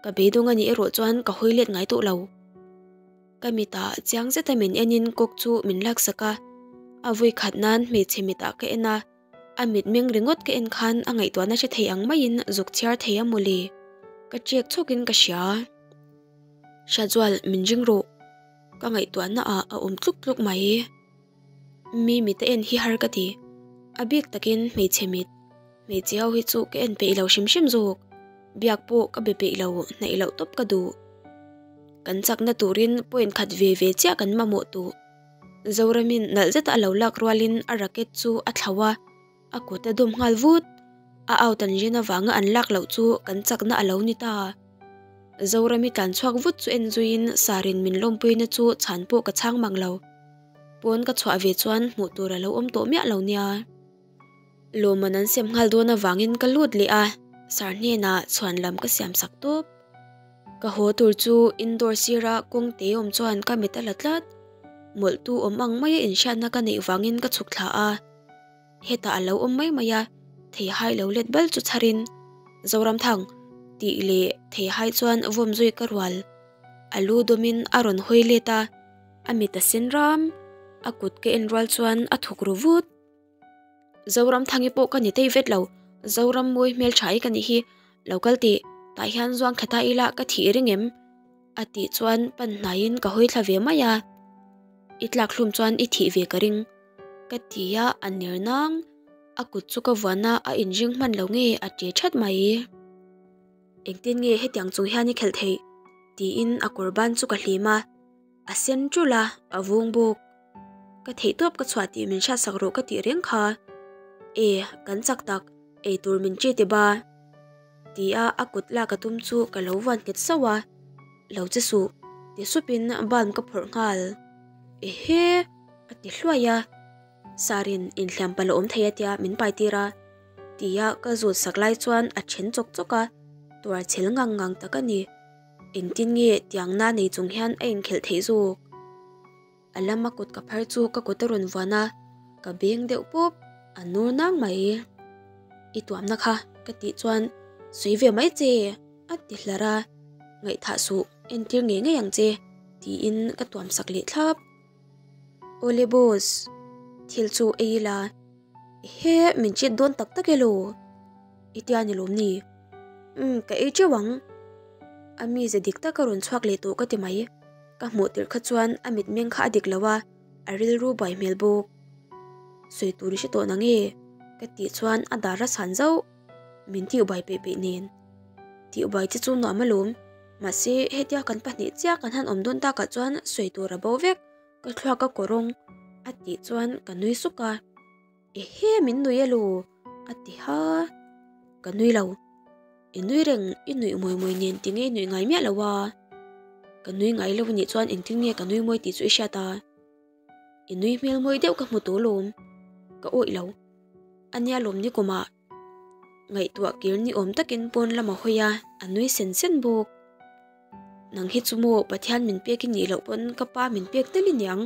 Ka beidawng a nih erawh chuan ka hawi let ngai tawh lo. Ka mitah chiang zeta min enin kawk chu min laksak a, a vui khat nan hmeichhe mitah ka en a, a mitmeng ringawt ka en khan a ngaihtuahna hre thei ang maiin zuk chhiar thei a mawle. Ka ṭiak chhawkin ka hria. Hriatzual min ring rawh. Ka ngaihtuahna ah a awm tluk tluk mai. Mi mit a en hi har ka ti. A bik takin hmeichhe mit. Hmeichhe ho hi chu ka en peih lo hrim hrim zawk. Biak pawh ka be peih lo, hnaih loh tawp ka duh. Kan chakna turin point khat ve ve chiah kan mamawh tawh. Zoramin nalh zeta a lo lak rualin a racket chu a thlauh a, a kut a dawm nghal vut. A out an rin avanga an lak loh chu kan chakna a lo ni ta. Zorami tlan chhuak vut chu en zuiin Sarin min lawmpuina chu chhan pawh ka chhang mang lo. Pawn ka chhuah ve chuan hmuh tur a lo awm tawh miah lo nia. Lawmman an sem nghal dawn avangin ka lut leh a, Sar hnenah chhuan lam ka siam sak tawp. Ka haw tur chu indoor sira kawng te awm chuan ka mit a la tlat. Mawlhtu awm ang maia inhriatna ka neih vangin ka chhuk thla a. Hetah a lo awm mai mai a, theihai lo let bal chu chharin, Zoramthang, tih leh theihai chuan vawm zui ka rual. A lu dawmin a rawn hawi let a, a mit a sen ram. A kut ka en rual chuan a thawk ru vut. Zoramthangi pawh ka ni tei vet lo, Zoram mawi hmeltha i ka nih hi, lo kal tih, tah hian zuang thla ta ila ka thih i ring em? A tih chuan pan hnaiin ka hawi thla ve mai a, I tlak hlum chuan i thih ve ka ring, ka ti a, a ner nang, a kut chu ka vuan a, a inring hman lo nge a ṭe ṭhat mai. Engtin nge hetiang chung hian i khelh theih? tiin a kawr ban chu ka hlim a, a sen ṭulh a, a vung bawk. Ka theihtawp ka chhuah tih min hriatsak rawh ka tih reng kha. E, kan chak tak, eitur min ṭi ti ba. Tia a kut lak a tum chu ka lo vuan nghet sauh a. Lo che suh, ti supin balm ka phawrh nghal. Ehe! a ti hluai a. Sarin inhliam palh a awm thei a tia min pai tir a. Tia ka zut sak lai chuan a then chawk chawk a, tuar chhel ngang ngang tak a ni. Engtin nge tiangna nei chung hian a inkhelh theih zawk? A lama kut ka phar chu ka kut a rawn vuan a, ka beng deuh pawp, a nur nang mai. I tuamna kha ka tih chuan sawi ve mai che a ti hlar a, ngaihthah suh entir ngei ngei ang che tiin ka tuam sak leh thlap. Awle boss, thil chu ei ila, ehe min chet dawn tak tak elo? I tia ni lawm ni? Umm ka ei teuh ang. A mize dik tak a rawn chhuak leh tawh ka ti mai. Ka hmuh tirh kha chuan a mitmeng kha a dik lo a, a rilru buai hmel bawk. Sawi tur i hre tawh nange? Ka tih chuan a dar a chhan zauh. Min tih buai peih peih nen. Tih buai che chu nuam alawm. Mahse hetia kan pahnih chiah kan han awm dawn takah chuan sawi tur a bo vek. Ka thluak a kawrawng a tih chuan ka nui suk a. Ehe min nui elo? A ti ha. Ka nui lo. I nui reng, i nuih mawi mawi nen ti nge i nuih ngai miah lo a? Ka nui ngai lo anih chuan engtin nge ka nui mawi tih chu i hriat a? I nui hmel mawi deuh ka hmu tawh lawm. Ka awih lo. A nia lawm ni kumah ngaihtuah kir ni awm takin pawn lam a hawi a, a nui sen sen bawk. Nang hi chu maw Pathian min pek i nih loh pawn ka pa min pek tel i niang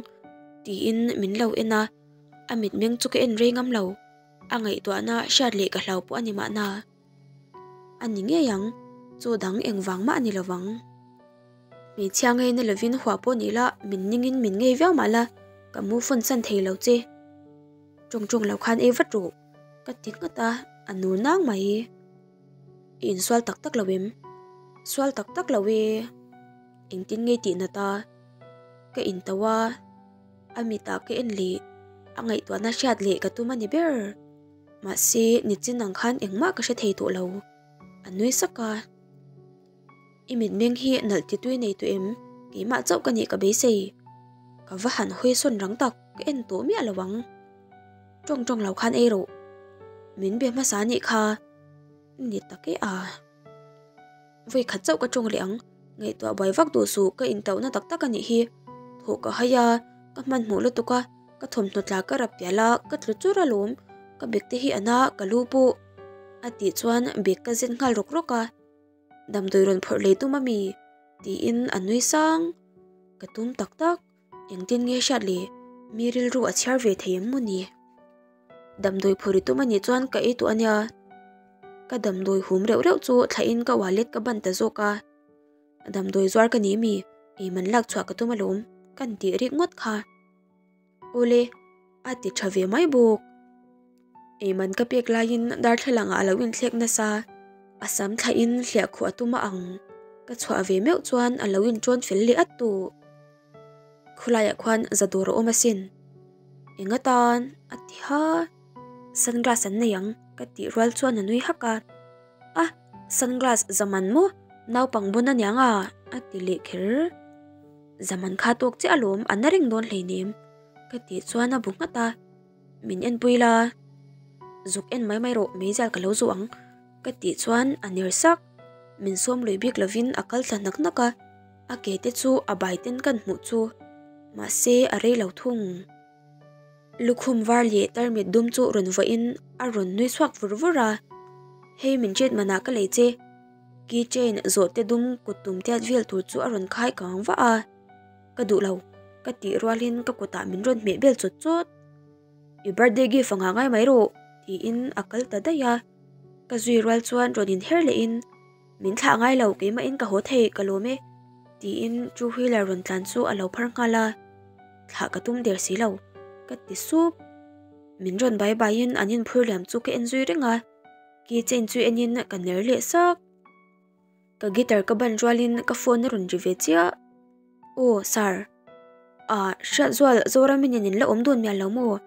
tiin min lo en a, a mitmeng chu ka en rei ngam lo. A ngaihtuahna hriat leh ka hlau pawh a ni mahna. A ni ngei ang, chu dang engvang mah a ni lovang. Hmeichhia ngei na lovin huah pawh ni la, min ningin min ngei viau mah la, ka mu fawn san thei lo che. Tawng tawng lo khan ei vat rawh, ka ti nghat a, a nur nang mai. I insual tak tak lo em? Sual tak tak lo e. Engtin ngei tih nat a? Ka into a, a mitah ka en leh, a ngaihtuahna hriat leh ka tum a ni ber. Mahse, nichin ang khan engmah ka hre thei tawh lo. A nui sak a. I mitmeng hi nalh ti tui nei tawh em? Keimah chauh ka nih ka beisei. Ka va han hawi sawn rang tak, ka en tawh miah lo ang. Tawng tawng lo khan ei rawh. Min be hmasa nih kha. Ni tak e a. Vawi khat chauh ka tawng leh ang, ngaihtuah buai vak duh suh ka intauhna tak tak a nih hi. Thawh ka hai a, ka hmanhmawh lutuk a, ka thawmhnaw tla ka rap pial a, ka tlu chur alawm, ka bag te hi a na, ka lu pawh. A tih chuan bag ka zen nghal rawk rawk a, Damdawi rawn phawrh lei tum ami? tiin a nui sang. Ka tum tak tak, engtin nge hriat le, mi rilru a chhiar ve thei em maw ni? Damdawi phawrh i tum anih chuan ka ei tawh ania. Ka damdawi hum reuh reuh chu thlahin ka wallet ka ban ta zawk a. Damdawi zuar ka ni mi, ei man lak chhuah ka tum alawm, kan tih rik ngawt kha. Awle, a ti tha ve mai bawk. Ei man ka pek laiin darthlalang ah a lo inthlek nasa, a sam thlahin hliah khuh a tum a ang. Ka chhuah ve meuh chuan a lo inṭawn fel leh at tawh. Khulaiah khuan za dawr a awm asin. Eng atan? A ti ha. Sunglass an nei ang ka tih rual chuan a nui hak a. A, sunglass zaman maw? Naupang bun aniang a, a ti leh kher. Zaman kha tawk chiah alawm a na reng dawn hleinem ka tih chuan a bu nghat a. Min enpui la, zuk en mai mai rawh meizial ka lo zu ang ka tih chuan a ner sak. Min sawm lui bik lovin a kal thla hnak hnak a. A ke te chu a bai ten kan hmuh chu mahse a rei lo thung. Lukhum var leh tarmit dum chu rawn vawiin a rawn nui chhuak vur vur a, Hei min chet manah ka lei che. Key chain zawh te dum kut tum tiat vel tur chu a rawn khai kang vah a, Ka duh lo, ka tih rualin ka kutah min rawn hmeh bel chawt chawt. I birthday gift a ngah ngai mai rawh, tiin a kal ta daih a. Ka zui rual chuan rawn inher lehin Min thlah ngai lo, keimahin ka haw thei, ka lawm e, tiin two wheeler rawn tlan chu a lo phar nghal a. Thlah ka tum der si lo, ka ti sup. Min rawn bai baiin an inphur liam chu ka en zui reng a, key chain chu enin ka ner leh sak. Ka guitar ka ban rualin ka phone a rawn ri ve chiah. Aw, sir. Ah, Hriatzual, Zorami nen in la awm dun mial lo maw?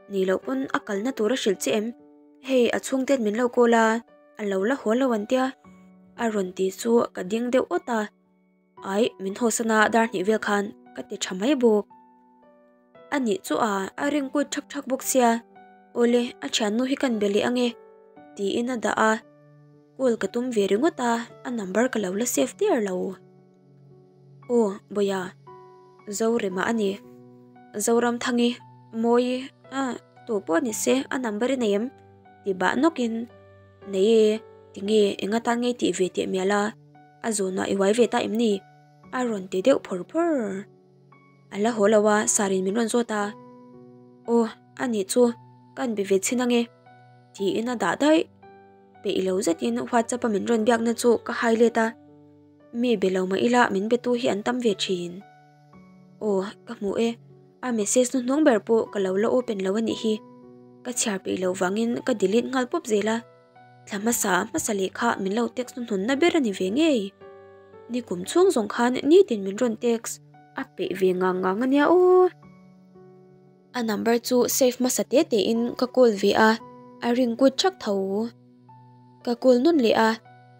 Ni loh pawn a kalna tur a hrilh che em? Hei, a chhungten min lo call a. A lo la haw lo an tia, a rawn ti chu ka ding deuh awt a, Aih, min hawsan a dar hnih vel khan ka ti tha mai bawk. A nih chu a, a ring kuit thak thak bawk sia, Awle, a thiannu hi kan be leh ange, tiin a dah a, call ka tum ve ringawt a, a number ka lo la save der lo. Aw, Bawia, Zorema a ni. Zoramthangi, Mawi, ah, tu pawh ni se, a number i nei em? Ti bah nawkin, Nei e, tinge eng atan ngei tih ve teh mial a, a zawnah i uai ve ta em ni? A rawn ti deuh phawr phawr. A la haw lo a, Sarin min rawn zawt a. Aw, a nih chu, ka an be ve chhin ange, tiin a dah daih. Peih lo zetin WhatsApp a min rawn biakna chu ka hai let a, mi be lo mah ila min betu hi an tam ve thin. Aw, ka hmu e. A message hnuhnung ber pawh ka lo la open lo a nih hi. Ka chhiar peih loh vangin ka delete nghal pawp zel a. Thla hmasa hmasa leh kha min lo text hnuhnunna ber a ni ve ngei. Ni kum chhung zawng khan nitin min rawn text a peih ve ngang ngang a nia aw. A number chu save hmasa te te in ka call ve a, a ring good thak tho. Ka call nawn leh a,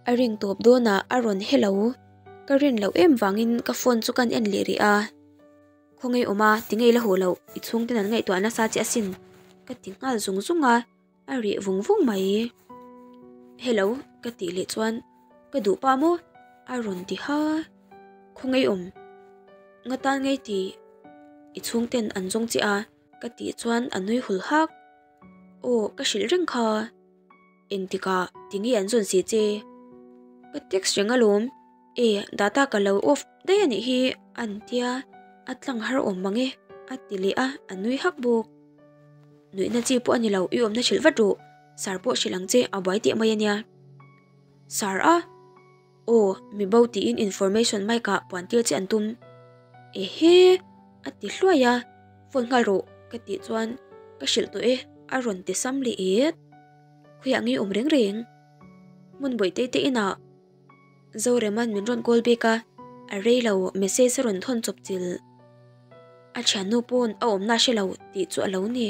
a ring tawp dawnah a rawn hello. Ka rin loh em vangin ka phone chu kan en leh rih a. Khawngaih awm a, ti ngei la huh loh, i chhungten an ngaihtuah nasa che asin, ka ti nghal zung zung a, a reh vung vung mai. Hello, ka tih leh chuan, ka duh pa maw? a rawn ti ha. Khawngaih awm, nga tan ngei ti, i chhungten an zawng che a, ka tih chuan a nui hul hak. Aw, ka hrilh reng kha. Engtikah ti nge an zawn si che? Ka text reng alawm. E, data ka lo off daih a nih hi an tia, a tlang har awm mang e, a ti leh a, a nui hak bawk. Nuihna chi pawh a ni lo, i awmna hrilh vat rawh, Sir pawh hrilh ang che, a buai teh mai a nia. Sir a? Aw, mi bo tiin information mic ah puan tir che an tum. Ehe! A ti hluai a, phone nghal rawh ka tih chuan ka hrilh tawh e, a rawn ti sam leh et. Khawiah nge awm reng reng? Hmun bawihte te inah Zoreman min rawn call bik a, a rei lo message a rawn thawn chawp chilh. A thiannu pawn a awmna a hre lo tih chu a lo ni.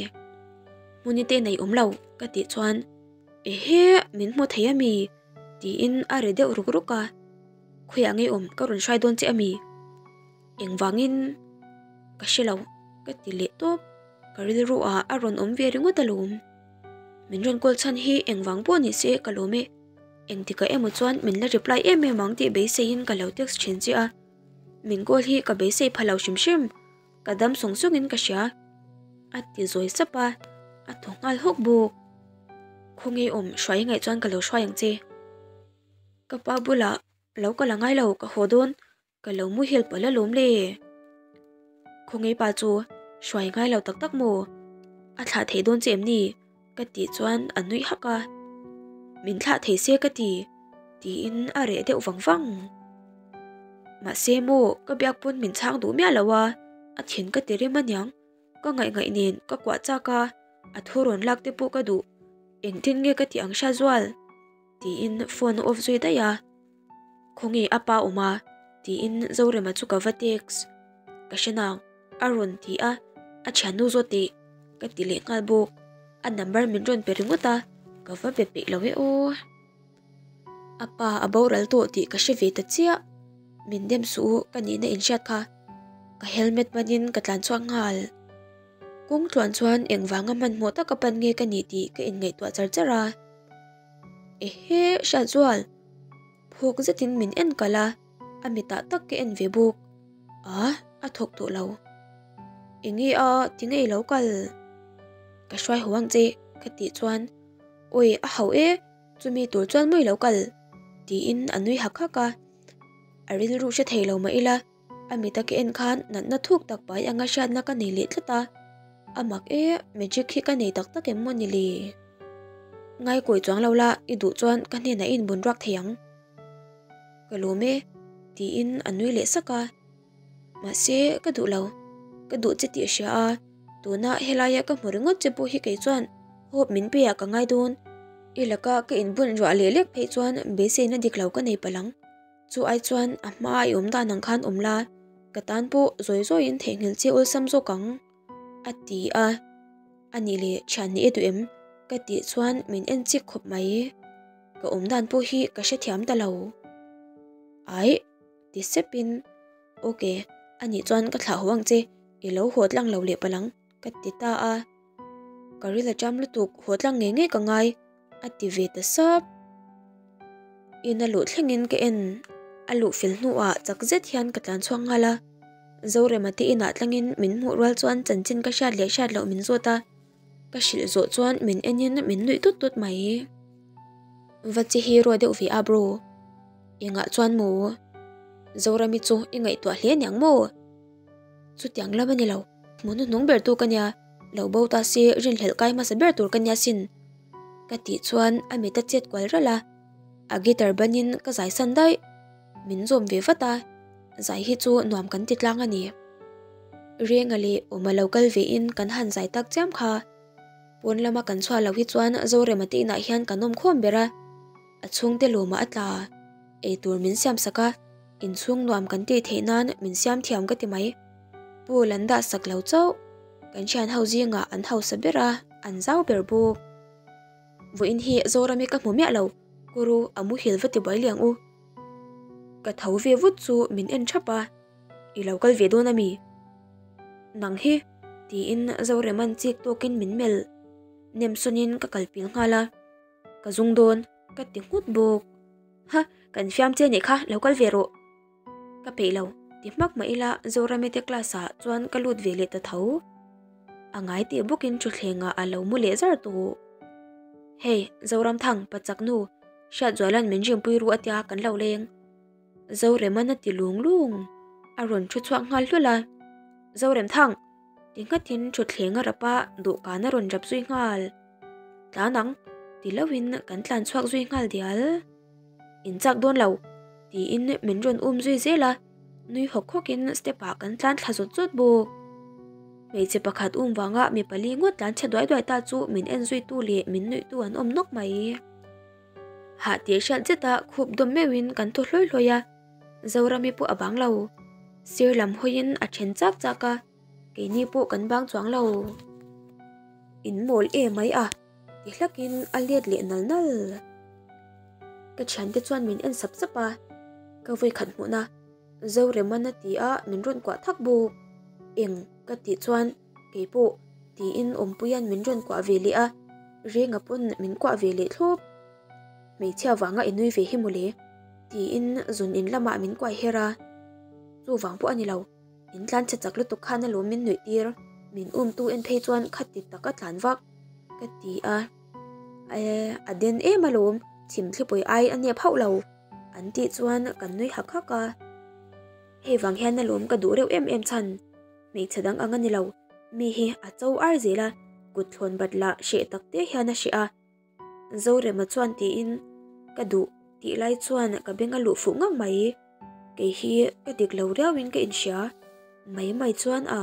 Hmuni te nei awm lo ka tih chuan Ehe min hmu thei a mi? tiin a ri deuh ruk ruk a. Khawiah nge awm ka rawn hrai dawn che a mi? Engvangin ka hre lo ka ti leh tawp. Ka rilru ah a rawn awm ve ringawt alawm. Min rawn call chhan hi engvang pawh ni se ka lawm e. Engtikah emaw chuan min la reply em em ang tih beiseiin ka lo text thin che a. Min call hi ka beisei pha lo hrim hrim. Ka dam sawng sawngin ka hria. A ti zawi sap a, a thaw nghal hawk bawk. Khawnge awm hruai ngaih chuan ka lo hruai ang che. Ka pa bulah lo kal a ngai lo, ka haw dawn. Ka lo muhil palh alawm le. Khawnge pa chu hruai ngai lo tak tak maw? A thlah thei dawn che em ni? Ka tih chuan a nui hak a. Min thlah thei se ka ti, tiin a reh deuh vang vang. Mahse maw ka biak pawn min chhang duh miah lo a, a thin ka ti rem aniang. Ka ngaih ngaih nen ka kuah chak a, a thu rawn lak te pawh ka duh. Engtin nge ka tih ang hria zual? Tiin phone a off zui daih a. Khawnge a pa awm a? Tiin Zorema chu ka va text. Ka hre nang, a rawn ti a, a thiannu zawt tih ka ti leh nghal bawk. A number min rawn pe ringawt a, ka va be peih lo e aw. A pa a boral tawh tih ka hre ve ta chiah. Min dem suh u ka nihna inhriat kha. Ka helmet banin ka tlan chhuak nghal. Kawng tluan chuan engvanga hmanhmawh taka pan nge ka nih tih ka inngaihtuah char char a. Ehe, Hriatzual! Phawk zetin min en kalh a, a mitah tak ka en ve bawk. A, a thawk tawh lo. Enge a, tinge i lo kal? Ka hruai haw ang che, ka tih chuan, Awi, a hauh e, chumi tur chuan maw i lo kal? Tiin a nui hak hak a. A rilru hre thei lo mah ila, A mita ka en khan natna thuk tak pai anga hriatna ka nei leh tlat a, a mak e, magic hi ka nei tak tak em maw ni le? Ngaikawi chuang lo la, i duh chuan ka hnenah i inbun ruak thei ang. Ka lawm e, tiin a nui leh sak a. Mahse, ka duh lo. Ka duh che tih a hria a, tuna helaia ka hmu ringawt che pawh hi kei chuan hope min pe ah ka ngai dawn. I laka ka inbun ruah leh lek phei chuan beiseina dik lo ka nei palh ang. Chu ai chuan a hma i awm dan ang khan awm la, ka tan pawh zawi zawiin theihnghilh che awlsam zawk ang, a ti a. A nih leh thian ni e duh em? ka tih chuan min en chik khawp mai. Ka awm dan pawh hi ka hrethiam ta lo. Aih, ti sepin, Ok, a nih chuan ka thlah haw ang che, i lo haw tlang lo leh palh ang, ka ti ta a. Ka ril a ṭam lutuk, haw tlang ngei ngei ka ngai. A ti ve ta sap. In a luh thlengin ka en. A luh fel hnuah chak zet hian ka tlan chhuak nghal a. Zorema te inah tlangin min hmuh rual chuan chanchin ka hriat leh hriat loh min zawt a. Ka hrilh zawh chuan min enin min nuih tut tut mai. Va che hi ruah deuh ve a bro. Engah chuan maw? Zorami chu i ngaihtuah hle aniang maw? Chutiang lam a ni lo. Hmuh hnuhnung ber tu ka nia. Lo bo ta se rinhlelh kai hmasa ber tur ka nia sin. Ka tih chuan a mit a chet kual ralh a, a guitar banin ka zai san daih. Min zawm ve vat a, zai hi chu nuam kan ti tlang a ni. Renga leh Awma lo kal vein kan han zai tak chiam kha. Pawn lama kan chhuah loh hi chuan Zorema te inah hian kan awm khawm ber a, a chhungte lawmah a tla. Eitur min siam sak a, inchhung nuam kan tih theih nan min siam thiam ka ti mai. Pool an dah sak lo chauh. Kan thian ho zingah an hausa ber a, an zau ber bawk. Vawiin hi Zorami ka hmu miah lo, Kuru a muhil va ti buai liang u. Ka tho ve vut chu min en thap a, I lo kal ve dawn ami? Nang hi? tiin Zoreman chik tawkin min melh. Nem sawnin ka kal pil nghal a, Ka zung dawn, ka ti nghut bawk. Ha, kan fiam che nih kha, lo kal ve rawh. Ka peih lo, ti hmak mah ila Zorami te class ah chuan ka lut ve leh ta tho. A ngai tih bawkin thutthleng ah a lo mu leh zar tawh. Hey, Zoramthang, pachak nu, Hriatzuala'n min rinpui ru atia kan lo leng. Zoreman a ti lung lung, a rawn thu chhuak nghal hlul a. Zoremthang! Ti nghatin thutthleng a rap a, dawhkan a rawn rap zui nghal. Tlan ang, ti loin kan tlan chhuak zui nghal dial. In chak dawn lo, tiin min rawn um zui zel a, nui hawk hawkin step ah kan tlan thla zawt zawt bawk. Hmeichhe pakhat um vanga mi pali ngawt tlan chhe duai duai ta chu min en zui tu leh min nuih tu an awm nawk mai. Hah tih hriat zet a khup dawm meuhin kan thaw hlawi hlawi a, Zorami pawh a bang lo. Sir lam hawiin a then chak chak a, keini pawh kan bang chuang lo. In mawl em mai a. Ti hlakin a let leh nal nal. Ka thiante chuan min en sap sap a, ka vawikhat hmuhna Zoremana ti a min rawn kuah thak bawk. Eng ka tih chuan keipawh tiin Awmpuia'n min rawn kuah ve leh a, Renga pawn min kuah ve leh thlawp. Hmeichhia vanga i nui ve hi mawle, tiin zun in lamah min kuai her a. Chuvang pawh a ni lo, in tlan chhe chak lutuk khan alawm min nuih tir, min umtu en phei chuan khat ti taka tlan vak, ka ti a. E, a den em alawm, chhim thlipui ai a nep hauh lo, an tih chuan kan nui hak hak a. Hei vang hian alawm ka duh reuh em em chhan, hmeichhe dang ang a ni lo, mi hi a cho ar zel a, kut thlawn bat lah hreh tak te hian a hreh a. Zorema chuan tiin ka duh tih lai chuan ka beng a luh fuh ngang mai. Kei hi ka dik lo riauin ka inhria mai mai chuan a.